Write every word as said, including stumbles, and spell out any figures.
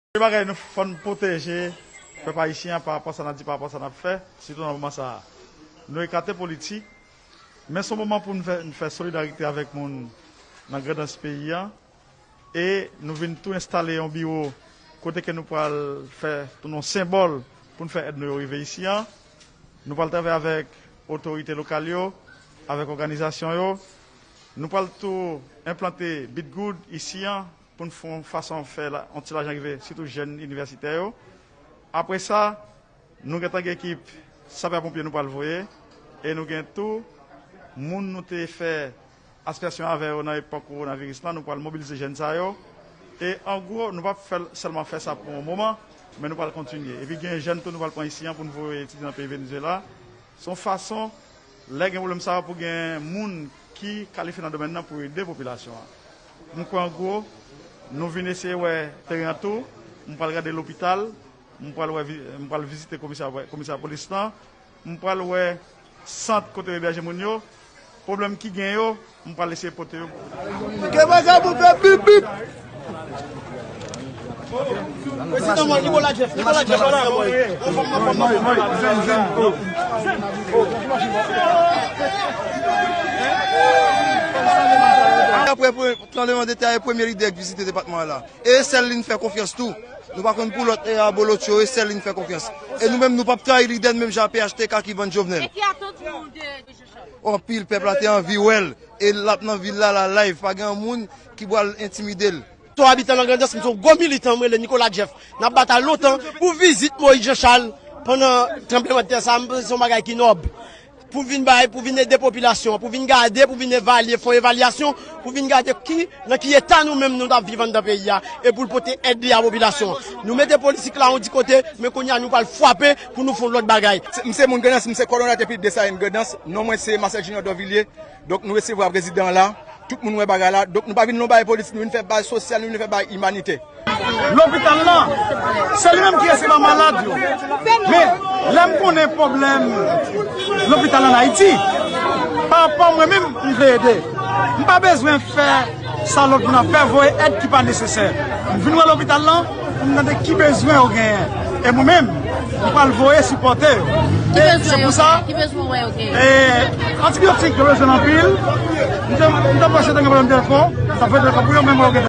Premye bagay, nou fò n pwoteje pèp ayisyen an pa rapò sa n ap di, pa rapò sa n ap fè, sitou nan moman sa a. Nou ekate politik, men se yon moman pou n fè, n fè solidarite avèk moun nan Grandans peyi a. E nou vin tou enstale yon biwo kote ke nou pral fè tounen yon senbòl pou n fè èd nou yo rive isi a. Nou pral travay avèk otorite lokal yo, avèk òganizasyon yo. Nou pral tou enplante Bitgood isi a pou n fè yon fason fè la, yon ti lajan rive, sitou jèn inivèsitè yo. Apre sa, nou gentan gen ekip sapè ponpye nou pral voye, e nou gen tou moun nou te fè aspèsyon avè yo nan epòk kowonaviris lan, nou pral mobilize jèn sa yo. E an gwo, nou p ap fè, sèlman fè sa pou yon moman, men nou pral kontinye. Epi gen jèn tou nou pral pran isi an pou n voye etidye nan peyi Venezuela. Se yon fason, lè gen pwoblèm sa yo, pou gen moun ki kalifye nan domèn nan pou ede popilasyon an. M kwè an gwo, nou vin eseye wè teren an tou. M pral gade lopital, m pral wè, vi- m pral vizite komisè, komisè polis lan, m pral wè sant kote yo ebèje moun yo. Pwoblèm ki gen yo, m pral eseye pote yo. Ke vagabon fè bip bip. Prezidan mwen, Nicolas Jeff, Nicolas Jeff. Anfòm, anfòm, anfòm. Apre pre- tranblemanntè a, e premye lidè k vizite depatman an la. E sèl li n fè konfyans tou. Nou pa konn pou lòt e abolotcho, e sèl li n fè konfyans. E nou menm, nou p ap trayi lidè n menm jan a P H T K ki vann Jovenel. E ki atant nou de, de Jean Charles? Anpil pèp la te anvi wè l. E l ap nan vil la, la live. Pa gen yon moun ki pral entimide l. Twò abitan nan Grandans, m se yon gwo militan, m rele Nicolas Jeff. N ap batay lontan pou vizit Moïse Jean Charles pandan tranblemanntè sa, m panse se yon bagay ki nòb. Pou vin bay, pou vin ede popilasyon an, pou vin gade, pou vin evalye, fè yon evalyasyon, pou vin gade ki, nan ki eta nou menm nou t ap viv anndan peyi a, e pou l pote èd li a popilasyon an. Nou mete politik la yon ti kote, men kounye a nou pral frape pou nou fè yon lòt bagay. Se- M se moun Grandans, m se kòdonatè P I D Desalin Grandans, non mwen se Marcel Junior Dorvilliers. Donk nou resevwa prezidan an la, tout moun wè bagay la. Donk nou pa vin nan bagay politik, nou vin fè bagay sosyal, nou vin fè bagay imanitè. Lopital lan, se li menm ki resevwa malad yo. Men, lè m konnen pwoblèm lopital ann Ayiti, pa rapò mwen menm, m vle ede. M pa bezwen fè sa lòt moun ap fè, voye èd ki pa nesesè. M vin wè lopital lan, pou m tande ki bezwen yo genyen. E mwen menm, m pral voye sipòte yo. Ki E bezwen se yo pou sa, genyen? Ki bezwen wè yo genyen? E antibiyotik, yo bezwen anpil. M te, m te panse te gen pwoblèm dèlko, sa fè dèlko pou yo, men mwen yo gen